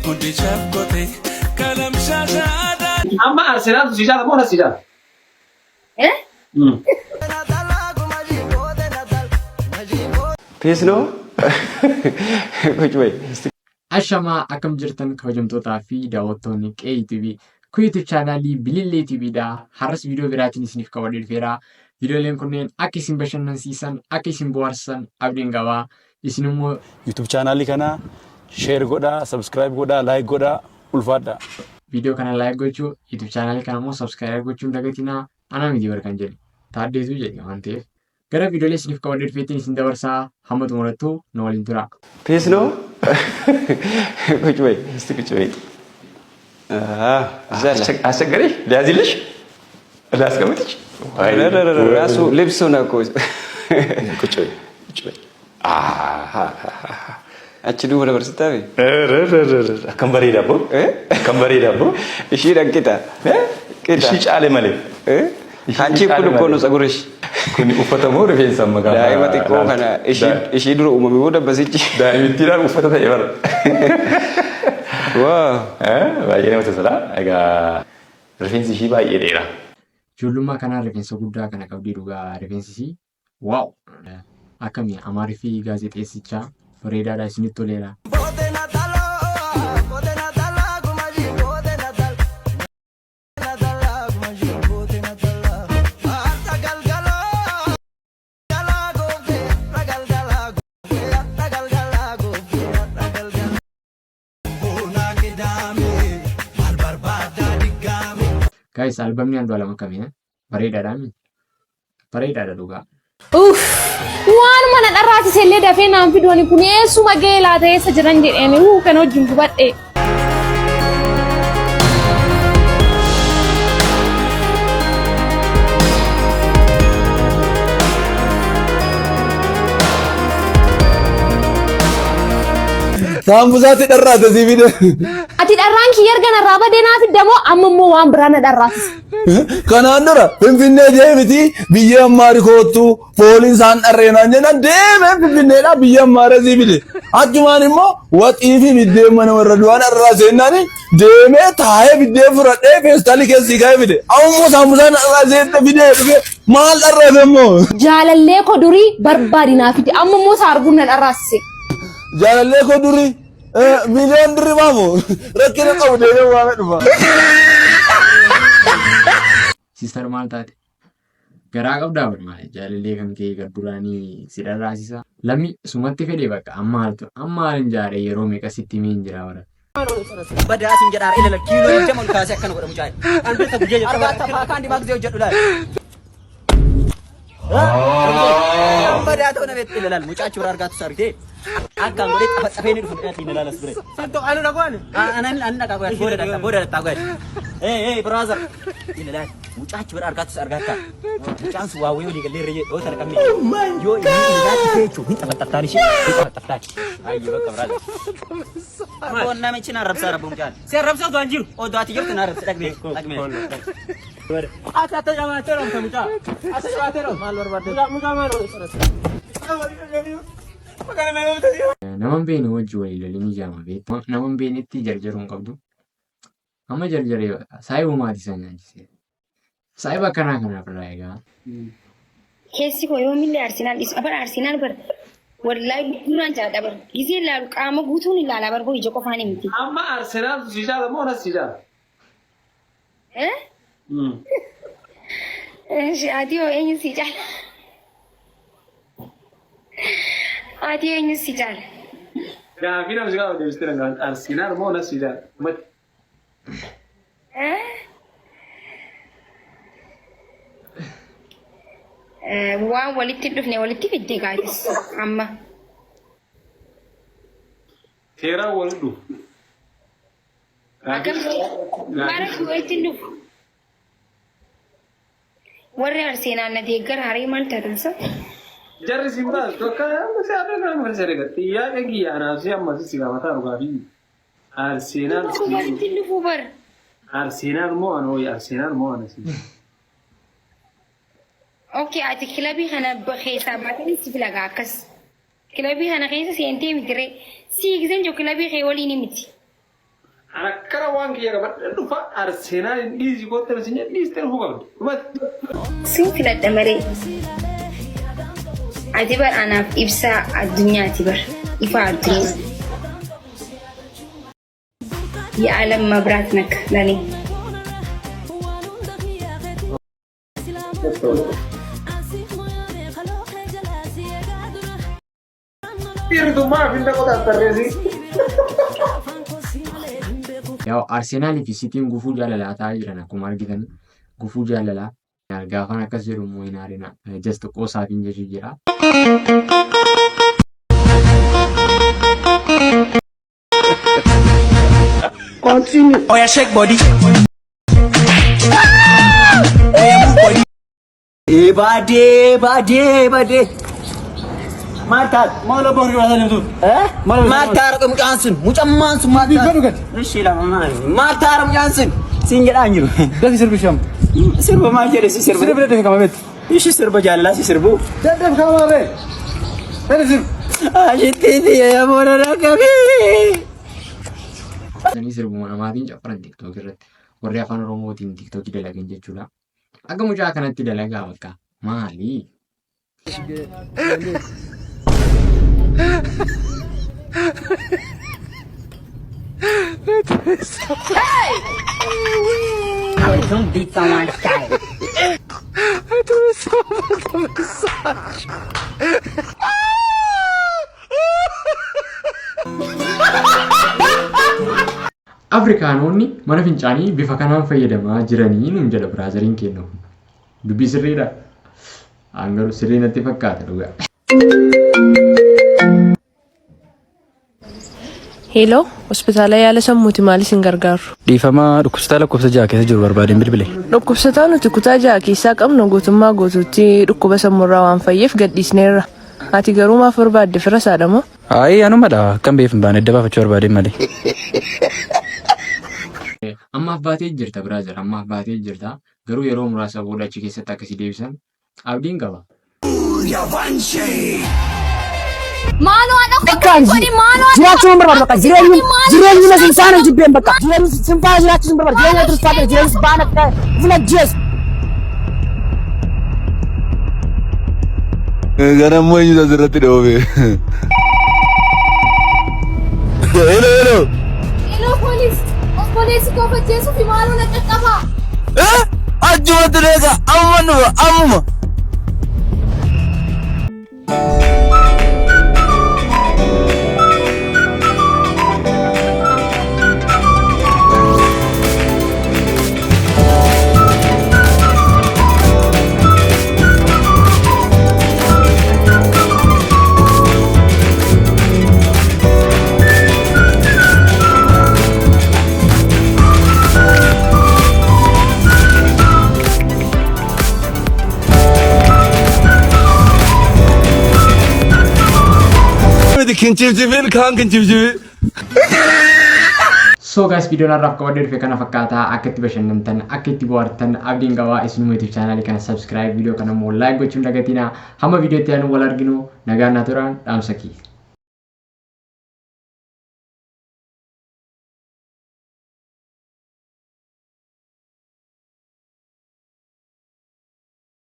Hundi chafkote kalam shashaada. Amma Arsenaaltu si jaala moo na si jaala? Eh? Peace ነው ቁጭ በይ እስቲ። Ashamaa akkam jirtan kabajamtootaa fi daawwattoonni Qe'ee TV kun YouTube chaanaalii Bilillee TV dha. Har'as viidiyoo biraatiin isiniif qabadhee dhufeera. Viidiyooleen kunneen akka isin bashannansiisan, akka isin bohaarsan abdiin qaba. Isin immoo YouTube chaanaalii kana share godhaa, subscribe godhaa, like godhaa, ulfaadhaa. Viidiyoo kana like gochuu, YouTube chaanaalii kana immoo subscribe gochuu hin dagatinaa. Anaa miti bar kan jedhe. Taaddeetu jedhe waan ta'eef. Gara viidiyoolee isiniif qabadhee dhufeettiin isin dabarsaa hamma xumurattuu nu waliin turaa. Peace ነው ቁጭ በይ እስቲ ቁጭ በይ። አስቸገረሽ? ሊያዝልሽ ላስቀምጥሽ? ራሱ ልብሱ ነው እኮ። ቁጭ በይ ቁጭ በይ። Achi duuba dabarsitaafi? Akkam bareeda abbo. Akkam bareeda abbo. Ishiidhaan qixa. Qixa. Ishii caale malee. Hanchi kun እኮ ነው ፀጉርሽ። Kun uffata moo rifeensa amma gaafa? Daa'ima xiqqoo kana ishii dura uumame booda basichi. Daa'imittiidhaan uffata ta'e bara. Waa. Baay'ee namatti tola. Egaa rifeensi ishii baay'ee dheeraa. Ijoollummaa kanaan rifeensa guddaa kana qabdii dhugaa rifeensi isii wow! Akkami Amaariffii gaazexeessichaa bareedaadha isinitti toleera. Guys albamni Andu'aalam akkami bareedaadha mi? Bareedaadha dhugaa. Uff! Waanuma na dharraasise illee dafee naan fidooni kun eessuma ga'ee laata eessa jiran jedheen uu kan wajjin gubadhe. Saambusaatti dharraate sii fide. Ati dharraan kiyya erga narraa badee naa fidda moo amma immoo waan biraa na dharraasisa? Kanaan dura Finfinnee deemiti biyya ammaari koottu fooliin isaan dharree naan jedhan deemee Finfinneedhaa biyya ammaara sii fide. Achumaan immoo waxii fi biddeen mana warra du'aa dharraa seennaan deemee taa'ee biddeen fudhadhee feestaalii keessii kaa'ee fide. Amma immoo saambusaan dharraa seenne fidee dhufe maal dharraate immoo? Jaalallee koo durii barbaadi naa fide amma immoo isaa arguun na dharraasise. Jaalallee koo durii miiliyoon dirribaa moo rakkina qabu deemee waamee dhufa. Sister maal taate? Garaa qabdaa bar maali? Jaalallee kan kee gar duraanii si dharraasisa. Lammi sumatti fedhe bakka amma maaltu amma maalin jaaree yeroo meeqa sitti himee hin jira bara. Badaa siin jedhaa ilala kiiloo 20 ol kaasee akkana godha mucaan. An beekta guyyaa jalqaba. Argaa tafaa kaan dimaa gisee hojjedhu laal. Badaa ta'uu na beektu ilaal mucaachi bira argaatu argitee. Akkaan godhee xafa xafee ni dhufu dhaqii ilaal as bire. Santo anu dhaqu ani. Anan an dhaqa godhati booda dhaqa booda dhaqa godhati. Hey hey brother. Ilaal mucaachi bira argaatu argatta. Mucaan sun waa wayii olii gallee irra yoo tana qabne. Yoo inni ilaal jechuun hin xafaxaftaan ishee hin xafaxaftaan. Ayyee bakka brother. Abboon namichi na arrabsaa rabbu mucaan. Si arrabsaa osoo hin jiru. Odoo ati jirtu na arrabsi dhaqmee. Dhaqmee. Ati atta jabaatee roomta mucaa. Atta jabaatee roomta. Maal barbaadde? Mucaa maal barbaadde? Nama hin beekne wajji walii galii ni jaama beektu. Nama hin beeknetti jarjaruu hin qabdu. Amma jarjaree saayiba maatii isaa nyaachisee. Saayiba akkanaa kanaaf irraa egaa. Keessi koo yoomillee Arsenaal dhiisu. Abar Arsenaal bar wallaahi lubbuudhaan jaalladha bar. Gizee ilaalu qaama guutuun ilaala bar ija qofaan miti. Amma Arsenaaltu si jaala moo nas si jaala? Eh? Eshi ati hoo eenyu si jaala? Ati eenyu si jaala? Gaafii nama si gaafate deebistee na gaafate. Arsenaal moo nas si jaala? Mati. Waan walitti hin dhufne walitti fidde gaatis amma. Seeraan walitti dhufu. Akkam maaliif walitti hin dhufu? Warri Arseenaan na deeggara haree maal taatan sa? Jarri siin baastu akka si adda kan maal seera gatti. Xiyyaaqeen kiyya anaaf si amma si gaafataa dhugaa fi Arseenaal Tokko walitti hin dhufuu bar. Arseenaal moo ana hoyi Arseenaal moo ana si. Okay ati kilabii kana keessaa baatee si filagaa akkas. Kilabii kana keessa seentee miti ree. Sii giseen jiru kilabii kee waliin miti. Waan kiyya qabadhe dhufa Arsenaal hin dhiisi kootte isin dhiistee dhufuu qabdi. Dhumatti. Sin filadha malee. Ati bar anaaf ibsaa addunyaati bar. Ifa addunyaa. የዓለም መብራት ነክ ለኔ። Dhiirtummaa fi hin qotaattarreesi. Yaa'u Arsenaalii fi Sitiin gufuu jaalalaa ta'aa jiran akkuma argitan gufuu jaalalaa. Gaafan akkas jedhu immoo hin aarina. Just qoosaaf hin jechuu jira. Continue. Oya shake body. Oya move body. Baadee baadee baadee. Maal taate? Maal abbaa horii baasaa deemtuuf? Maal taara mucaan sun? Mucammaan sun maal taara? Ishee lama maal? Maal taara mucaan sun? Siin jedhaa hin jiru. Dafi sirbi sham. Sirba maal jedhe si sirba? Sirba dafi kama beektu. Ishi sirba jaalalaa si sirbu. Dafi kama ree. Dafi sirba. Ashittiin yaa boona rakkabee. Sanii sirbuma namaatiin caffaran TikTok irratti. Warri afaan Oromootiin TikTokii dalagan jechuudha. Akka mucaa kanatti dalagaa bakka maali? Don't beat someone's child. Afrikaanonni mana fincaanii bifa kanaan fayyadamaa jiranii nuun jedha brotheriin keenya kun. Dubbii sirriidha. An garuu sirrii natti fakkaata dhugaa. Hello, hospitaala yaala sammuuti maal isin gargaaru? Dhiifama, dhukkubsataa lakkoofsa 6 keessa jiru barbaadeen bilbile. Dhukkubsataa nuti kutaa 6 keessaa qabnu guutummaa guutuutti dhukkuba sammuurraa waan fayyeef gadhiisneerra. Ati garuu maaf barbaadde, fira isaadha moo? Ayi, anumadha, akkam beef hin baane adda baafachuu barbaadeen malee. Ammaaf baatee jirta brother, ammaaf baatee jirta. Garuu yeroo muraasa booda achi keessatti akkasii deebisan abdiin qaba. Maaloo haadha koo godhi maaloo. Jiraachuu hin barbaadu bakka jireenyi jireenyi na sinfaana jibbeen bakka jireenyi sinfaana jiraachuu hin barbaadu jireenya turfaata jireenyi baana ufin ajjeesu. Ganammoo eenyutu asirratti dhoobe? Hello, hello. Hello, police. Obboleessi koo ajjeesuuf maaloo na qaqqabaa. Achumatti deega, amma dhufa, ammuma. Kinchifchifin kaan kinchifchifi. So guys, viidiyoon har'aaf qabadhee dhufe kana fakkaataa. Akka itti bashannantan, akka itti bohaartan abdiin qabaa. Isinuma YouTube channelii kana subscribe, viidiyoo kana immoo like gochuun dagatinaa. Hamma viidiyoo itti aanu wal arginu nagaan naa turaan dhaamsa kiyya.